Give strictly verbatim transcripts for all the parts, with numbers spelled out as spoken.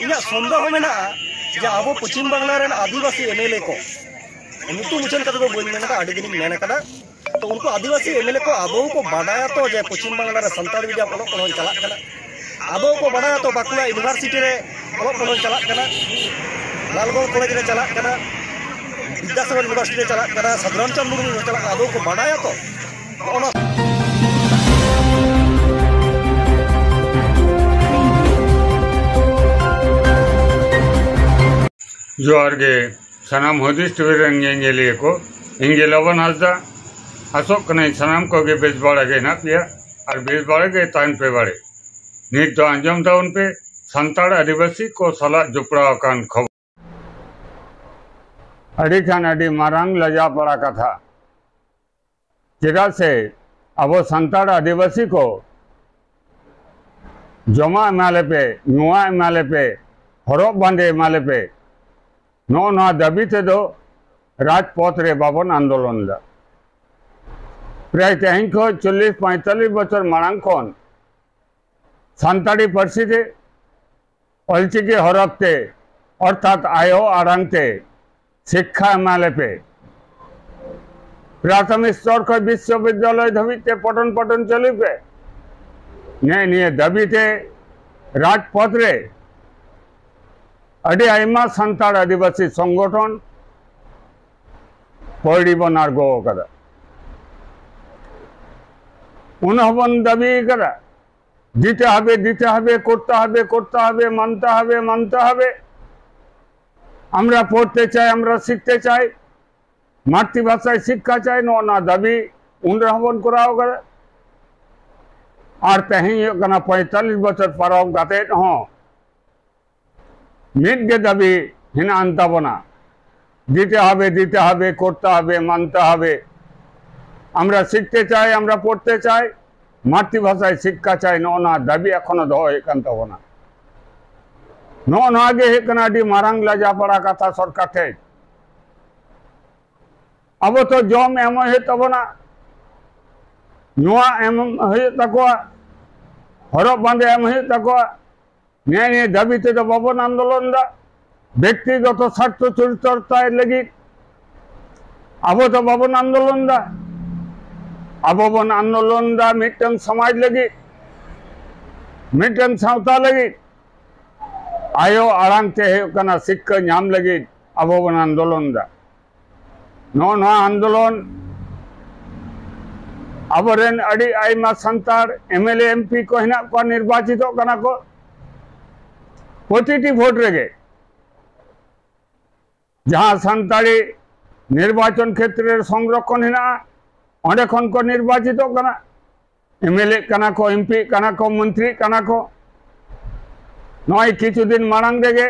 ᱤᱧᱟᱹᱜ ᱥᱚᱱᱫᱮᱦᱚ ᱢᱮᱱᱟᱜᱼᱟ ᱡᱮ ᱟᱵᱚ ᱯᱚᱪᱷᱤᱢ ᱵᱟᱝᱞᱟ ᱨᱮᱱ ᱟᱹᱫᱤᱵᱟᱹᱥᱤ ᱮᱢᱮᱞᱮ ᱠᱚ, ᱧᱩᱛᱩᱢ ᱩᱪᱷᱟᱹᱱ ᱠᱟᱛᱮ ᱫᱚ ᱵᱟᱹᱧ ᱢᱮᱱ ᱠᱟᱫᱟ, ᱟᱹᱰᱤ ᱫᱤᱱᱤᱧ ᱢᱮᱱ ᱠᱟᱫᱟ, ᱛᱚ ᱩᱱᱠᱩ ᱟᱹᱫᱤᱵᱟᱹᱥᱤ ᱮᱢᱮᱞᱮ ᱠᱚ ᱟᱫᱚ ᱠᱚ ᱵᱟᱰᱟᱭᱟ ᱛᱚ ᱡᱮ ᱯᱚᱪᱷᱤᱢ ᱵᱟᱝᱞᱟ ᱨᱮ ᱥᱟᱱᱛᱟᱲ ᱢᱤᱰᱤᱭᱟᱢ ᱚᱞᱚᱜ ᱯᱟᱲᱦᱟᱣ ᱪᱟᱞᱟᱜ ᱠᱟᱱᱟ? ᱟᱫᱚ ᱠᱚ ᱵᱟᱰᱟᱭᱟ ᱛᱚ ᱵᱟᱸᱠᱩᱲᱟ ᱤᱭᱩᱱᱤᱵᱷᱟᱨᱥᱤᱴᱤ ᱨᱮ ᱚᱞᱚᱜ ᱯᱟᱲᱦᱟᱣ ᱪᱟᱞᱟᱜ ᱠᱟᱱᱟ, ᱞᱟᱞᱜᱚᱲ ᱠᱚᱞᱮᱡᱽ ᱨᱮ ᱪᱟᱞᱟᱜ ᱠᱟᱱᱟ, ᱵᱤᱫᱽᱫᱟᱥᱟᱜᱚᱨ ᱤᱭᱩᱱᱤᱵᱷᱟᱨᱥᱤᱴᱤ ᱨᱮ ᱪᱟᱞᱟᱜ ᱠᱟᱱᱟ, ᱥᱟᱫᱷᱩᱨᱟᱢᱪᱟᱸᱫᱽ ᱢᱩᱨᱢᱩ ᱨᱮ ᱪᱟᱞᱟᱜ ᱠᱟᱱᱟ, ᱟᱫᱚ ᱠᱚ ᱵᱟᱰᱟᱭᱟ ᱛᱚ? ᱚᱱᱟ ᱡᱚᱦᱟᱨ ᱜᱮ ᱥᱟᱱᱟᱢ ᱦᱩᱫᱤᱥ ᱴᱤᱵᱷᱤ ᱨᱮᱱ ᱧᱮᱧᱮᱞᱤᱭᱟᱹ ᱠᱚ, ᱤᱧ ᱜᱮ ᱞᱚᱵᱚᱱ ᱦᱟᱸᱥᱫᱟ᱾ ᱟᱥᱚᱜ ᱠᱟᱹᱱᱟᱹᱧ ᱥᱟᱱᱟᱢ ᱠᱚᱜᱮ ᱵᱮᱥ ᱵᱟᱲᱟ ᱜᱮ ᱦᱮᱱᱟᱜ ᱯᱮᱭᱟ ᱟᱨ ᱵᱮᱥ ᱵᱟᱲᱟ ᱜᱮ ᱛᱟᱦᱮᱱ ᱯᱮ ᱵᱟᱲᱮ᱾ ᱱᱤᱛ ᱫᱚ ᱟᱸᱡᱚᱢ ᱛᱟᱵᱚᱱ ᱯᱮ ᱥᱟᱱᱛᱟᱲ ᱟᱹᱫᱤᱵᱟᱹᱥᱤ ᱠᱚ ᱥᱟᱞᱟᱜ ᱡᱚᱯᱲᱟᱣ ᱟᱠᱟᱱ ᱠᱷᱚᱵᱚᱨ᱾ ᱟᱹᱰᱤ ᱠᱷᱟᱱ ᱟᱹᱰᱤ ᱢᱟᱨᱟᱝ ᱞᱟᱡᱟᱣ ᱯᱟᱲᱟ ᱠᱟᱛᱷᱟ᱾ ᱪᱮᱫᱟᱜ ᱥᱮ ᱟᱵᱚ ᱥᱟᱱᱛᱟᱲ ᱟᱹᱫᱤᱵᱟᱹᱥᱤ ᱠᱚ ᱡᱚᱢᱟᱜ ᱮᱢᱟ ᱞᱮᱯᱮ, ᱧᱩᱣᱟᱜ ᱮᱢᱟ ᱞᱮᱯᱮ, ᱦᱚᱨᱚᱜ ᱵᱟᱸᱫᱮ ᱮᱢᱟ ᱞᱮᱯᱮ, ᱱᱚᱜᱼᱚ ᱱᱚᱣᱟ ᱫᱟᱹᱵᱤ ᱛᱮᱫᱚ ᱨᱟᱡᱽᱯᱚᱛᱷ ᱨᱮ ᱵᱟᱵᱚᱱ ᱟᱱᱫᱳᱞᱚᱱ ᱮᱫᱟ᱾ ᱯᱨᱟᱭ ᱛᱮᱦᱮᱧ ᱠᱷᱚᱱ ᱪᱚᱞᱞᱤᱥ ᱯᱚᱸᱭᱛᱟᱞᱞᱤᱥ ᱵᱚᱪᱷᱚᱨ ᱢᱟᱲᱟᱝ ᱠᱷᱚᱱ ᱥᱟᱱᱛᱟᱲᱤ ᱯᱟᱹᱨᱥᱤ ᱛᱮ, ᱚᱞᱪᱤᱠᱤ ᱦᱚᱨᱚᱯ ᱛᱮ, ᱚᱨᱛᱷᱟᱛ ᱟᱭᱳ ᱟᱲᱟᱝ ᱛᱮ ᱥᱤᱠᱠᱷᱟ ᱮᱢᱟ ᱞᱮᱯᱮ᱾ ᱯᱨᱟᱛᱷᱚᱢᱤᱠ ᱥᱛᱚᱨ ᱠᱷᱚᱱ ᱵᱤᱥᱥᱚᱵᱤᱫᱽᱫᱟᱞᱚᱭ ᱫᱷᱟᱹᱵᱤᱡ ᱛᱮ ᱯᱚᱴᱚᱱ ᱯᱚᱴᱚᱱ ᱪᱟᱹᱞᱩᱭ ᱯᱮ᱾ ᱱᱮᱜᱼᱮ ᱱᱤᱭᱟᱹ ᱫᱟᱹᱵᱤ ᱛᱮ ᱨᱟᱡᱽᱯᱚᱛᱷ ᱨᱮ ᱟᱹᱰᱤ ᱟᱭᱢᱟ ᱥᱟᱱᱛᱟᱲ ᱟᱹᱫᱤᱵᱟᱹᱥᱤ ᱥᱚᱝᱜᱚᱴᱷᱚᱱ ᱯᱚᱭᱲᱤ ᱵᱚᱱ ᱟᱬᱜᱚ ᱟᱠᱟᱫᱟ᱾ ᱩᱱ ᱦᱚᱸᱵᱚᱱ ᱫᱟᱹᱵᱤ ᱟᱠᱟᱫᱟ, দিতে হবে, দিতে হবে, করতে হবে, করতে হবে, মানতে হবে, মানতে হবে। আমরা পড়তে চাই, আমরা শিখতে চাই, মাতৃভাষায় শিক্ষা চাই, ᱱᱚᱜᱼᱚ ᱱᱚᱣᱟ ᱫᱟᱹᱵᱤ ᱩᱱ ᱨᱮᱦᱚᱸ ᱵᱚᱱ ᱠᱚᱨᱟᱣ ᱠᱟᱫᱟ᱾ ᱟᱨ ᱛᱮᱦᱮᱧ ᱦᱩᱭᱩᱜ ᱠᱟᱱᱟ ᱯᱚᱸᱭᱛᱟᱞᱞᱤᱥ ᱵᱚᱪᱷᱚᱨ ᱯᱟᱨᱚᱢ ᱠᱟᱛᱮᱫ ᱦᱚᱸ ᱢᱤᱫ ᱜᱮ ᱫᱟᱹᱵᱤ ᱦᱮᱱᱟᱜ ᱟᱱ ᱛᱟᱵᱚᱱᱟ, দিতে হবে, দিতে হবে, করতে হবে, মানতে হবে। আমরা শিখতে চাই, আমরা পড়তে চাই, মাতৃভাষায় শিক্ষা চাই, ᱱᱚᱜᱼᱚ ᱱᱚᱣᱟ ᱫᱟᱹᱵᱤ ᱮᱠᱷᱚᱱᱚ ᱫᱚᱦᱚ ᱦᱩᱭᱩᱜ ᱠᱟᱱ ᱛᱟᱵᱚᱱᱟ᱾ ᱱᱚᱜᱼᱚ ᱱᱚᱣᱟ ᱜᱮ ᱦᱩᱭᱩᱜ ᱠᱟᱱᱟ ᱟᱹᱰᱤ ᱢᱟᱨᱟᱝ ᱞᱟᱡᱟᱯᱟᱲᱟ ᱠᱟᱛᱷᱟ ᱥᱚᱨᱠᱟᱨ ᱴᱷᱮᱱ᱾ ᱟᱵᱚ ᱛᱚ ᱡᱚᱢ ᱮᱢ ᱦᱩᱭᱩᱜ ᱛᱟᱵᱚᱱᱟ, ᱧᱩᱣᱟᱜ ᱮᱢ ᱦᱩᱭᱩᱜ ᱛᱟᱠᱚᱣᱟ, ᱦᱚᱨᱚᱜ ᱵᱟᱸᱫᱮ ᱮᱢ ᱦᱩᱭᱩᱜ ᱛᱟᱠᱚᱣᱟ, ᱱᱤᱭᱟᱹ ᱱᱤᱭᱟᱹ ᱫᱟᱹᱵᱤ ᱛᱮᱫᱚ ᱵᱟᱵᱚᱱ ᱟᱱᱫᱳᱞᱚᱱ ᱫᱟ᱾ ᱵᱮᱠᱛᱤᱜᱚᱛᱚ ᱥᱟᱨᱛᱷᱚ ᱪᱚᱨᱤᱛᱟᱨ ᱛᱟᱭ ᱞᱟᱹᱜᱤᱫ ᱟᱵᱚ ᱫᱚ ᱵᱟᱵᱚᱱ ᱟᱱᱫᱳᱞᱚᱱ ᱫᱟ᱾ ᱟᱵᱚ ᱵᱚᱱ ᱟᱱᱫᱳᱞᱚᱱ ᱫᱟ ᱢᱤᱫᱴᱟᱝ ᱥᱚᱢᱟᱡᱽ ᱞᱟᱹᱜᱤᱫ, ᱢᱤᱫᱴᱟᱝ ᱥᱟᱶᱛᱟ ᱞᱟᱹᱜᱤᱫ, ᱟᱭᱳ ᱟᱲᱟᱝ ᱛᱮ ᱦᱩᱭᱩᱜ ᱠᱟᱱᱟ ᱥᱤᱠᱠᱷᱟ ᱧᱟᱢ ᱞᱟᱹᱜᱤᱫ ᱟᱵᱚ ᱵᱚᱱ ᱟᱱᱫᱳᱞᱚᱱ ᱫᱟ᱾ ᱱᱚᱜᱼᱚ ᱱᱚᱣᱟ ᱟᱱᱫᱳᱞᱚᱱ ᱟᱵᱚᱨᱮᱱ ᱟᱹᱰᱤ ᱟᱭᱢᱟ Santal M L A M P ᱠᱚ ᱦᱮᱱᱟᱜ ᱠᱚᱣᱟ, ᱱᱤᱨᱵᱟᱪᱤᱛᱚᱜ ᱠᱟᱱᱟ ᱠᱚ ᱯᱨᱚᱛᱤᱴᱤ ᱵᱷᱳᱴ ᱨᱮᱜᱮ᱾ ᱡᱟᱦᱟᱸ ᱥᱟᱱᱛᱟᱲᱤ ᱱᱤᱨᱵᱟᱪᱚᱱ ᱠᱷᱮᱛᱨᱮ ᱨᱮ ᱥᱚᱝᱨᱚᱠᱷᱚᱱ ᱦᱮᱱᱟᱜᱼᱟ, ᱚᱸᱰᱮ ᱠᱷᱚᱱ ᱠᱚ ᱱᱤᱨᱵᱟᱪᱤᱛᱚᱜ ᱠᱟᱱᱟ᱾ M L A ᱠᱟᱱᱟ ᱠᱚ, M P ᱠᱟᱱᱟ ᱠᱚ, ᱢᱚᱱᱛᱨᱤ ᱠᱟᱱᱟ ᱠᱚ᱾ ᱱᱚᱜᱼᱚᱭ ᱠᱤᱪᱷᱩ ᱫᱤᱱ ᱢᱟᱲᱟᱝ ᱨᱮᱜᱮ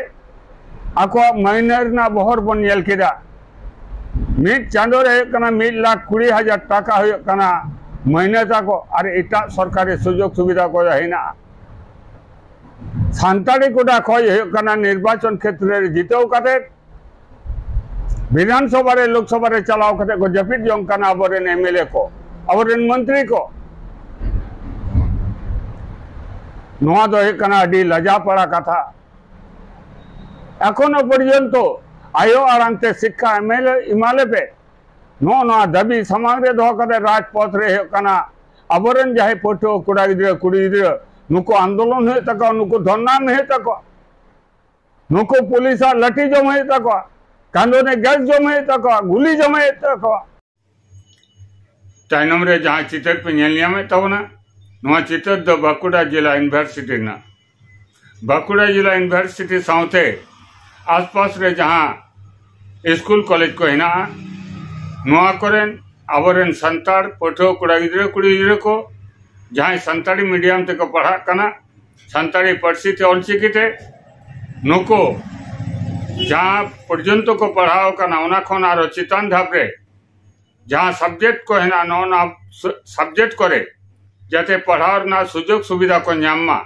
ᱟᱠᱚᱣᱟᱜ ᱢᱟᱹᱦᱱᱟᱹ ᱨᱮᱱᱟᱜ ᱵᱚᱦᱚᱨ ᱵᱚᱱ ᱧᱮᱞ ᱠᱮᱫᱟ᱾ ᱢᱤᱫ ᱪᱟᱸᱫᱳ ᱨᱮ ᱦᱩᱭᱩᱜ ᱠᱟᱱᱟ ᱢᱤᱫ ᱞᱟᱠᱷ ᱠᱩᱲᱤ ᱦᱟᱡᱟᱨ ᱴᱟᱠᱟ ᱦᱩᱭᱩᱜ ᱠᱟᱱᱟ ᱢᱟᱹᱦᱱᱟᱹ ᱛᱟᱠᱚ, ᱟᱨ ᱮᱴᱟᱜ ᱥᱚᱨᱠᱟᱨᱤ ᱥᱩᱡᱳᱜᱽ ᱥᱩᱵᱤᱫᱷᱟ ᱠᱚ ᱦᱮᱱᱟᱜᱼᱟ᱾ ᱥᱟᱱᱛᱟᱲᱤ ᱠᱚᱰᱟ ᱠᱷᱚᱡ ᱦᱩᱭᱩᱜ ᱠᱟᱱᱟ ᱱᱤᱨᱵᱟᱪᱚᱱ ᱠᱷᱮᱛᱨᱮ ᱨᱮ ᱡᱤᱛᱟᱹᱣ ᱠᱟᱛᱮ ᱵᱤᱫᱷᱟᱱ ᱥᱚᱵᱷᱟ ᱨᱮ, ᱞᱳᱠ ᱥᱚᱵᱷᱟ ᱨᱮ ᱪᱟᱞᱟᱣ ᱠᱟᱛᱮ ᱠᱚ ᱡᱟᱹᱯᱤᱫ ᱡᱚᱝ ᱠᱟᱱᱟ ᱟᱵᱚᱨᱮᱱ M L A ᱠᱚ, ᱟᱵᱚᱨᱮᱱ ᱢᱚᱱᱛᱨᱤ ᱠᱚ᱾ ᱱᱚᱣᱟ ᱫᱚ ᱦᱩᱭᱩᱜ ᱠᱟᱱᱟ ᱟᱹᱰᱤ ᱞᱟᱡᱟᱯᱟᱲᱟ ᱠᱟᱛᱷᱟ᱾ ᱮᱠᱷᱚᱱᱳ ᱯᱚᱨᱡᱚᱱᱛᱚ ᱟᱭᱳ ᱟᱲᱟᱝ ᱛᱮ ᱥᱤᱠᱠᱷᱟ ᱮᱢᱟᱞᱮ, ᱮᱢᱟᱞᱮ ᱯᱮ, ᱱᱚᱜᱼᱚ ᱱᱚᱣᱟ ᱫᱟᱹᱵᱤ ᱥᱟᱢᱟᱝ ᱨᱮ ᱫᱚᱦᱚ ᱠᱟᱛᱮ ᱨᱟᱡᱽᱯᱚᱛᱷ ᱨᱮ ᱦᱩᱭᱩᱜ ᱠᱟᱱᱟ ᱟᱵᱚᱨᱮᱱ ᱡᱟᱦᱟᱸᱭ ᱯᱟᱹᱴᱷᱩᱣᱟᱹ ᱠᱚᱲᱟ ᱜᱤᱫᱽᱨᱟᱹ, ᱠᱩᱲᱤ ᱜᱤᱫᱽᱨᱟᱹ, ᱱᱩᱠᱩ ᱟᱱᱫᱳᱞᱚᱱ ᱦᱩᱭᱩᱜ ᱛᱟᱠᱚᱣᱟ, ᱱᱩᱠᱩ ᱫᱷᱚᱨᱱᱟ ᱮᱢ ᱦᱩᱭᱩᱜ ᱛᱟᱠᱚᱣᱟ᱾ ᱱᱩᱠᱩ ᱯᱩᱞᱤᱥᱟᱜ ᱞᱟᱹᱴᱷᱤ ᱡᱚᱢ ᱦᱩᱭᱩᱜ ᱛᱟᱠᱚᱣᱟ, ᱠᱟᱸᱫᱚᱱᱮ ᱜᱮᱥ ᱡᱚᱢ ᱦᱩᱭᱩᱜ ᱛᱟᱠᱚᱣᱟ, ᱜᱩᱞᱤ ᱡᱚᱢ ᱦᱩᱭᱩᱜ ᱛᱟᱠᱚᱣᱟ᱾ ᱛᱟᱭᱱᱚᱢ ᱨᱮ ᱡᱟᱦᱟᱸ ᱪᱤᱛᱟᱹᱨ ᱯᱮ ᱧᱮᱞ ᱧᱟᱢᱮᱫ ᱛᱟᱵᱚᱱᱟ, ᱱᱚᱣᱟ ᱪᱤᱛᱟᱹᱨ ᱫᱚ ᱵᱟᱸᱠᱩᱲᱟ ᱡᱮᱞᱟ ᱤᱭᱩᱱᱤᱵᱷᱟᱨᱥᱤᱴᱤ ᱨᱮᱱᱟᱜ᱾ ᱵᱟᱸᱠᱩᱲᱟ ᱡᱮᱞᱟ ᱤᱭᱩᱱᱤᱵᱷᱟᱨᱥᱤᱴᱤ ᱥᱟᱶᱛᱮ ᱟᱥᱯᱟᱥ ᱨᱮ ᱡᱟᱦᱟᱸ ᱥᱠᱩᱞ ᱠᱚᱞᱮᱡᱽ ᱠᱚ ᱦᱮᱱᱟᱜᱼᱟ, ᱱᱚᱣᱟ ᱠᱚᱨᱮᱱ ᱟᱵᱚᱨᱮᱱ ᱥᱟᱱᱛᱟᱲ ᱯᱟᱹᱴᱷᱩᱣᱟᱹ ᱠᱚᱲᱟ ᱜᱤᱫᱽᱨᱟᱹ ᱠᱩᱲᱤ ᱜᱤᱫᱽᱨᱟᱹ ᱠᱚ ᱡᱟᱦᱟᱸᱭ ᱥᱟᱱᱛᱟᱲᱤ ᱢᱤᱰᱤᱭᱟᱢ ᱛᱮᱠᱚ ᱯᱟᱲᱦᱟᱜ ᱠᱟᱱᱟ, ᱥᱟᱱᱛᱟᱲᱤ ᱯᱟᱹᱨᱥᱤ ᱛᱮ ᱚᱞᱪᱤᱠᱤ ᱛᱮ, ᱱᱩᱠᱩ ᱡᱟᱦᱟᱸ ᱯᱚᱨᱡᱚᱱᱛᱚ ᱠᱚ ᱯᱟᱲᱦᱟᱣ ᱠᱟᱱᱟ ᱚᱱᱟ ᱠᱷᱚᱱ ᱟᱨᱚ ᱪᱮᱛᱟᱱ ᱫᱷᱟᱯ ᱨᱮ ᱡᱟᱦᱟᱸ ᱥᱟᱵᱡᱮᱠᱴ ᱠᱚ ᱦᱮᱱᱟᱜᱼᱟ, ᱱᱚᱜᱼᱚ ᱱᱚᱣᱟ ᱥ-, ᱥᱟᱵᱡᱮᱠᱴ ᱠᱚᱨᱮ ᱡᱟᱛᱮ ᱯᱟᱲᱦᱟᱣ ᱨᱮᱱᱟᱜ ᱥᱩᱡᱳᱜᱽ ᱥᱩᱵᱤᱫᱷᱟ ᱠᱚ ᱧᱟᱢ ᱢᱟ,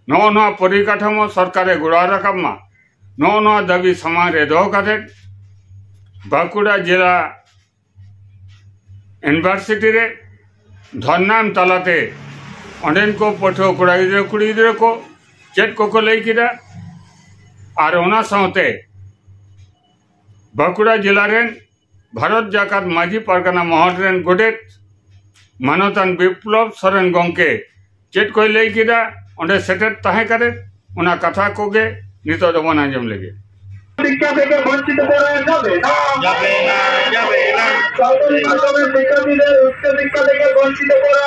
ᱱᱚᱜᱼᱚ ᱱᱚᱣᱟ ᱯᱚᱨᱤᱠᱟᱴᱷᱟᱢᱳ ᱥᱚᱨᱠᱟᱨᱮ ᱜᱚᱲᱚ ᱨᱟᱠᱟᱵ ᱢᱟ, ᱱᱚᱜᱼᱚ ᱱᱚᱣᱟ ᱫᱟᱹᱵᱤ ᱥᱟᱢᱟᱝ ᱨᱮ ᱫᱚᱦᱚ ᱠᱟᱛᱮ ᱵᱟᱸᱠᱩᱲᱟ ᱡᱮᱞᱟ ᱤᱭᱩᱱᱤᱵᱷᱟᱨᱥᱤᱴᱤ ᱨᱮ ᱫᱷᱚᱨᱱᱟ ᱮᱢ ᱛᱟᱞᱟᱛᱮ ᱚᱸᱰᱮᱱ ᱠᱚ ᱯᱟᱹᱴᱷᱩᱣᱟᱹ ᱠᱚᱲᱟ ᱜᱤᱫᱽᱨᱟᱹ ᱠᱩᱲᱤ ᱜᱤᱫᱽᱨᱟᱹ ᱠᱚ ᱪᱮᱫ ᱠᱚᱠᱚ ᱞᱟᱹᱭ ᱠᱮᱫᱟ, ᱟᱨ ᱚᱱᱟ ᱥᱟᱶᱛᱮ ᱵᱟᱸᱠᱩᱲᱟ ᱡᱮᱞᱟ ᱨᱮᱱ ᱵᱷᱟᱨᱚᱛ ᱡᱟᱠᱟᱛ ᱢᱟᱹᱡᱷᱤ ᱯᱟᱨᱜᱟᱱᱟ ᱢᱚᱦᱚᱞ ᱨᱮᱱ ᱜᱚᱰᱮᱛ ᱢᱟᱱᱚᱛᱟᱱ ᱵᱤᱯᱞᱚᱵ ᱥᱚᱨᱮᱱ ᱜᱚᱢᱠᱮ ᱪᱮᱫ ᱠᱚᱭ ᱞᱟᱹᱭ ᱠᱮᱫᱟ ᱚᱸᱰᱮ ᱥᱮᱴᱮᱨ ᱛᱟᱦᱮᱸ ᱠᱟᱛᱮ, ᱚᱱᱟ ᱠᱟᱛᱷᱟ ᱠᱚᱜᱮ ᱱᱤᱛᱚᱜ ᱫᱚᱵᱚᱱ ᱟᱸᱡᱚᱢ ᱞᱮᱜᱮ᱾ ᱫᱤᱠᱠᱷᱟ ᱛᱷᱮᱠᱮ ᱵᱚᱧᱪᱤᱛ ᱠᱚᱨᱟ ᱡᱟᱵᱮ ᱱᱟ। ᱡᱟᱵᱮ ᱱᱟ, ᱡᱟᱵᱮ ᱱᱟ। ᱥᱟᱶᱛᱟᱞᱤ ᱢᱟᱫᱽᱫᱷᱚᱢᱤᱠ ᱥᱤᱠᱠᱷᱟ ᱫᱤᱱ ᱨᱮ ᱩᱪᱪᱚ ᱥᱤᱠᱠᱷᱟ ᱛᱷᱮᱠᱮ ᱵᱚᱧᱪᱤᱛ ᱠᱚᱨᱟ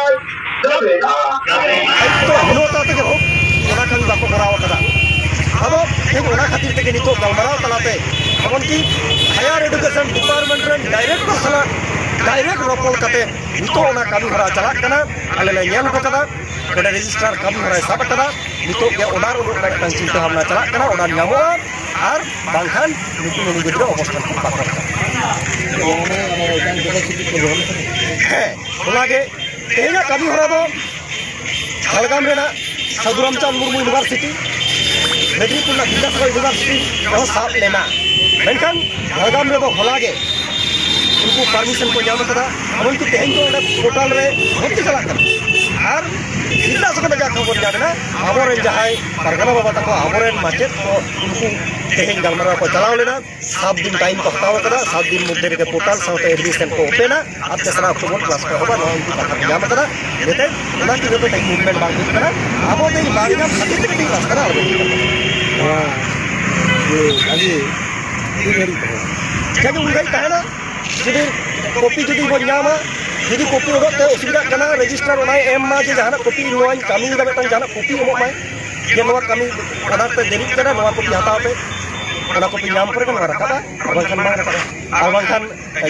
ᱡᱟᱵᱮ ᱱᱟ। ᱡᱟᱵᱮ ᱱᱟ। ᱫᱟᱭᱤᱛᱛᱚ ᱦᱤᱱᱚᱛᱟ ᱛᱮᱜᱮ ᱦᱳᱠ, ᱚᱱᱟ ᱠᱟᱹᱢᱤ ᱵᱟᱠᱚ ᱠᱚᱨᱟᱣ ᱟᱠᱟᱫᱟ᱾ ᱟᱫᱚ ᱤᱧ ᱚᱱᱟ ᱠᱷᱟᱹᱛᱤᱨ ᱛᱮᱜᱮ ᱱᱤᱛᱚᱜ ᱜᱟᱞᱢᱟᱨᱟᱣ ᱛᱟᱞᱟᱛᱮ, ᱮᱢᱚᱱᱠᱤ higher education department ᱨᱮᱱ director ᱥᱟᱞᱟᱜ direct ᱨᱚᱯᱚᱲ ᱠᱟᱛᱮ ᱱᱤᱛᱚᱜ ᱚᱱᱟ ᱠᱟᱹᱢᱤ ᱦᱚᱨᱟ ᱪᱟᱞᱟᱜ ᱠᱟᱱᱟ᱾ ᱟᱞᱮ ᱞᱮ ᱧᱮᱞ ᱦᱚᱴᱚ ᱠᱟᱫᱟ, ᱱᱚᱰᱮ ᱨᱮᱡᱤᱥᱴᱟᱨ ᱠᱟᱹᱢᱤ ᱦᱚᱨᱟᱭ ᱥᱟᱵ ᱟᱠᱟᱫᱟ᱾ ᱱᱤᱛᱚᱜ ᱜᱮ ᱚᱰᱟᱨ ᱩᱰᱩᱠ ᱨᱮᱱᱟᱜ ᱢᱤᱫᱴᱟᱝ ᱪᱤᱱᱛᱟᱹ ᱵᱷᱟᱵᱽᱱᱟ ᱪᱟᱞᱟᱜ ᱠᱟᱱᱟ, ᱚᱰᱟᱨ ᱧᱟᱢᱚᱜᱼᱟ, ᱟᱨ ᱵᱟᱝᱠᱷᱟᱱ ᱱᱩᱠᱩ ᱱᱩᱠᱩ ᱜᱤᱫᱽᱨᱟᱹ ᱚᱵᱚᱥᱛᱷᱟ ᱠᱚ ᱯᱟᱠᱚᱴ ᱠᱟᱱᱟ᱾ ᱦᱮᱸ, ᱚᱱᱟᱜᱮ ᱛᱮᱦᱮᱧᱟᱜ ᱠᱟᱹᱢᱤ ᱦᱚᱨᱟ ᱫᱚ ᱡᱷᱟᱲᱜᱨᱟᱢ ᱨᱮᱱᱟᱜ ᱥᱟᱹᱫᱷᱩ ᱨᱟᱢᱪᱟᱸᱫᱽ ᱢᱩᱨᱢᱩ ᱤᱭᱩᱱᱤᱵᱷᱟᱨᱥᱤᱴᱤ, ᱢᱮᱫᱽᱱᱤᱯᱩᱨ ᱨᱮᱱᱟᱜ ᱵᱤᱫᱽᱫᱟᱥᱟᱜᱚᱨ ᱤᱭᱩᱱᱤᱵᱷᱟᱨᱥᱤᱴᱤ ᱨᱮᱦᱚᱸ ᱥᱟᱵ ᱞᱮᱱᱟ, ᱢᱮᱱᱠᱷᱟᱱ ᱡᱷᱟᱲᱜᱨᱟᱢ ᱨᱮᱫᱚ ᱦᱚᱞᱟ ᱜᱮ ᱩᱱᱠᱩ ᱯᱟᱨᱢᱤᱥᱚᱱ ᱠᱚ ᱧᱟᱢ ᱟᱠᱟᱫᱟ᱾ ᱮᱢᱚᱱᱠᱤ ᱛᱮᱦᱮᱧ ᱫᱚ ᱚᱸᱰᱮ ᱯᱳᱨᱴᱟᱞ ᱨᱮ ᱵᱷᱚᱨᱛᱤ ᱪᱟᱞᱟᱜ ᱠᱟᱱᱟ᱾ ᱟᱨ ᱵᱤᱫᱽᱫᱟᱥᱟᱜᱚᱨ ᱨᱮ ᱡᱟ ᱠᱷᱚᱵᱚᱨ ᱧᱟᱢ ᱮᱱᱟ, ᱟᱵᱚᱨᱮᱱ ᱡᱟᱦᱟᱸᱭ ᱯᱟᱨᱜᱟᱱᱟ ᱵᱟᱵᱟ ᱛᱟᱠᱚ, ᱟᱵᱚᱨᱮᱱ ᱢᱟᱪᱮᱫ ᱠᱚ, ᱩᱱᱠᱩ ᱛᱮᱦᱮᱧ ᱜᱟᱞᱢᱟᱨᱟᱣ ᱠᱚ ᱪᱟᱞᱟᱣ ᱞᱮᱱᱟ᱾ ᱥᱟᱛ ᱫᱤᱱ ᱴᱟᱭᱤᱢ ᱠᱚ ᱦᱟᱛᱟᱣ ᱟᱠᱟᱫᱟ, ᱥᱟᱛ ᱫᱤᱱ ᱢᱚᱫᱽᱫᱷᱮ ᱨᱮᱜᱮ ᱯᱳᱨᱴᱟᱞ ᱥᱟᱶᱛᱮ ᱮᱰᱢᱤᱥᱚᱱ ᱠᱚ ᱳᱯᱮᱱᱟ ᱟᱨ ᱛᱮᱥᱨᱟ ᱚᱠᱴᱳᱵᱚᱨ ᱠᱞᱟᱥ ᱠᱚ ᱮᱦᱚᱵᱟ, ᱱᱚᱣᱟ ᱩᱱᱠᱩ ᱠᱟᱛᱷᱟ ᱠᱚ ᱧᱟᱢ ᱟᱠᱟᱫᱟ᱾ ᱡᱟᱛᱮ ᱚᱱᱟ ᱛᱤᱱ ᱨᱮᱫᱚ ᱛᱮᱦᱮᱧ ᱢᱩᱵᱷᱢᱮᱱᱴ ᱵᱟᱝ ᱦᱩᱭᱩᱜ ᱠᱟᱱᱟ, ᱟᱵᱚ ᱛᱮᱦᱮᱧ ᱵᱟᱝ ᱧᱟᱢ ᱠᱷᱟᱹᱛᱤᱨ ᱛᱮᱜᱮ ᱛᱮᱦᱮᱧ ᱨᱟᱥᱛᱟ ᱨᱮ ᱟᱬᱜᱚ ᱦᱩᱭᱩᱜ ᱠᱟᱱᱟ᱾ ᱱᱚᱣᱟ ᱤᱭᱟᱹ ᱟᱹᱰᱤ ᱫᱤᱱ ᱫᱷᱟᱹᱨᱤᱡ ᱛᱟᱦᱮᱸ ᱡᱟᱜᱮ ᱩᱱ ᱜᱷᱟᱹᱲᱤᱡ ᱛᱟᱦᱮᱱᱟ, ᱡᱩᱫᱤ ᱠᱚᱯᱤ ᱡᱩᱫᱤ ᱵᱚᱱ ᱧᱟᱢᱟ, ᱡᱩᱫᱤ ᱠᱚᱯᱤ ᱚᱰᱚᱠ ᱛᱮ ᱚᱥᱩᱵᱤᱫᱷᱟᱜ ᱠᱟᱱᱟ, ᱨᱮᱡᱤᱥᱴᱟᱨ ᱚᱱᱟᱭ ᱮᱢ ᱢᱟ ᱡᱮ ᱡᱟᱦᱟᱱᱟᱜ ᱠᱚᱯᱤ ᱱᱚᱣᱟᱧ ᱠᱟᱹᱢᱤᱭᱮᱫᱟ, ᱢᱤᱫᱴᱟᱝ ᱡᱟᱦᱟᱱᱟᱜ ᱠᱚᱯᱤ ᱮᱢᱚᱜ ᱢᱟᱭ ᱡᱮ ᱱᱚᱣᱟ ᱠᱟᱹᱢᱤ ᱚᱰᱟᱨ ᱛᱮ ᱫᱮᱨᱤᱜ ᱠᱟᱱᱟ, ᱱᱚᱣᱟ ᱠᱚᱯᱤ ᱦᱟᱛᱟᱣ ᱯᱮ, ᱚᱱᱟ ᱠᱚᱯᱤ ᱧᱟᱢ ᱯᱚᱨᱮ ᱜᱮ ᱱᱚᱣᱟ ᱨᱟᱠᱟᱵᱼᱟ, ᱟᱨ ᱵᱟᱝᱠᱷᱟᱱ ᱵᱟᱝ ᱨᱟᱠᱟᱵᱼᱟ, ᱟᱨ ᱵᱟᱝᱠᱷᱟᱱ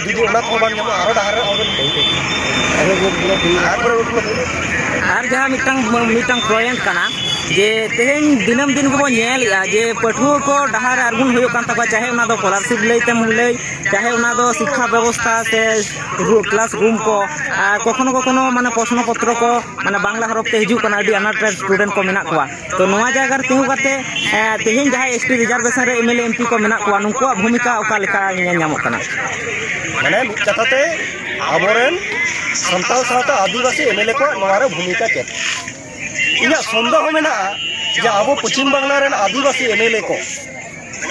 ᱡᱩᱫᱤ ᱚᱱᱟ ᱠᱚᱦᱚᱸ ᱵᱟᱝ ᱧᱟᱢᱚᱜᱼᱟ, ᱟᱨᱚ ᱰᱟᱦᱟᱨ ᱨᱮ ᱟᱨᱚ ᱟᱨ ᱢᱤᱫᱴᱟᱝ, ᱢᱤᱫᱴᱟᱝ ᱯᱚᱭᱮᱱᱴ ᱠᱟᱱᱟ ᱡᱮ ᱛᱮᱦᱮᱧ ᱫᱤᱱᱟᱹᱢ ᱫᱤᱱ ᱜᱮᱵᱚᱱ ᱧᱮᱞᱮᱜᱼᱟ ᱡᱮ ᱯᱟᱹᱴᱷᱩᱣᱟᱹ ᱠᱚ ᱰᱟᱦᱟᱨ ᱨᱮ ᱟᱬᱜᱚᱱ ᱦᱩᱭᱩᱜ ᱠᱟᱱ ᱛᱟᱠᱚᱣᱟ, ᱪᱟᱦᱮ ᱚᱱᱟ ᱫᱚ ᱥᱠᱚᱞᱟᱨᱥᱤᱯ ᱞᱟᱹᱭ ᱛᱮᱢ ᱞᱟᱹᱭ, ᱪᱟᱦᱮ ᱚᱱᱟ ᱫᱚ ᱥᱤᱠᱠᱷᱟ ᱵᱮᱵᱚᱥᱛᱷᱟ ᱥᱮ ᱨᱩ-, ᱠᱞᱟᱥ ᱨᱩᱢ ᱠᱚ, ᱟᱨ ᱠᱚᱠᱷᱚᱱᱚ ᱠᱚᱠᱷᱚᱱᱚ ᱢᱟᱱᱮ ᱯᱨᱚᱥᱱᱚ ᱯᱚᱛᱨᱚ ᱠᱚ ᱢᱟᱱᱮ ᱵᱟᱝᱞᱟ ᱦᱚᱨᱚᱯ ᱛᱮ ᱦᱤᱡᱩᱜ ᱠᱟᱱᱟ, ᱟᱹᱰᱤ ᱟᱱᱟᱴ ᱨᱮ ᱥᱴᱩᱰᱮᱱᱴ ᱠᱚ ᱢᱮᱱᱟᱜ ᱠᱚᱣᱟ᱾ ᱛᱚ ᱱᱚᱣᱟ ᱡᱟᱭᱜᱟ ᱨᱮ ᱛᱤᱸᱜᱩ ᱠᱟᱛᱮ, ᱮ, ᱛᱮᱦᱮᱧ ᱡᱟᱦᱟᱸᱭ ᱮᱥ ᱴᱤ ᱨᱤᱡᱟᱨᱵᱷᱮᱥᱚᱱ ᱨᱮ M L A M P ᱠᱚ ᱢᱮᱱᱟᱜ ᱠᱚᱣᱟ, ᱱᱩᱠᱩᱣᱟᱜ ᱵᱷᱩᱢᱤᱠᱟ ᱚᱠᱟ ᱞᱮᱠᱟ ᱧᱮᱞ ᱧᱟᱢᱚᱜ ᱠᱟᱱᱟ? ᱢᱟᱱᱮ ᱢᱤᱫ ᱠᱟᱛᱷᱟ ᱛᱮ ᱟᱵᱚᱨᱮᱱ ᱥᱟᱱᱛᱟᱲ ᱥᱟᱶᱛᱟ ᱟᱹᱫᱤᱵᱟᱹᱥᱤ ᱮᱢ ᱮᱞ ᱮ ᱠᱚᱣᱟᱜ ᱱᱚᱣᱟ ᱨᱮ ᱵᱷᱩᱢᱤᱠᱟ ᱪᱮᱫ? ᱤᱧᱟᱹᱜ ᱥᱚᱱᱫᱮᱦᱚ ᱢᱮᱱᱟᱜᱼᱟ ᱡᱮ ᱟᱵᱚ ᱯᱚᱪᱷᱤᱢ ᱵᱟᱝᱞᱟ ᱨᱮᱱ ᱟᱹᱫᱤᱵᱟᱹᱥᱤ ᱮᱢ ᱮᱞ ᱮ ᱠᱚ,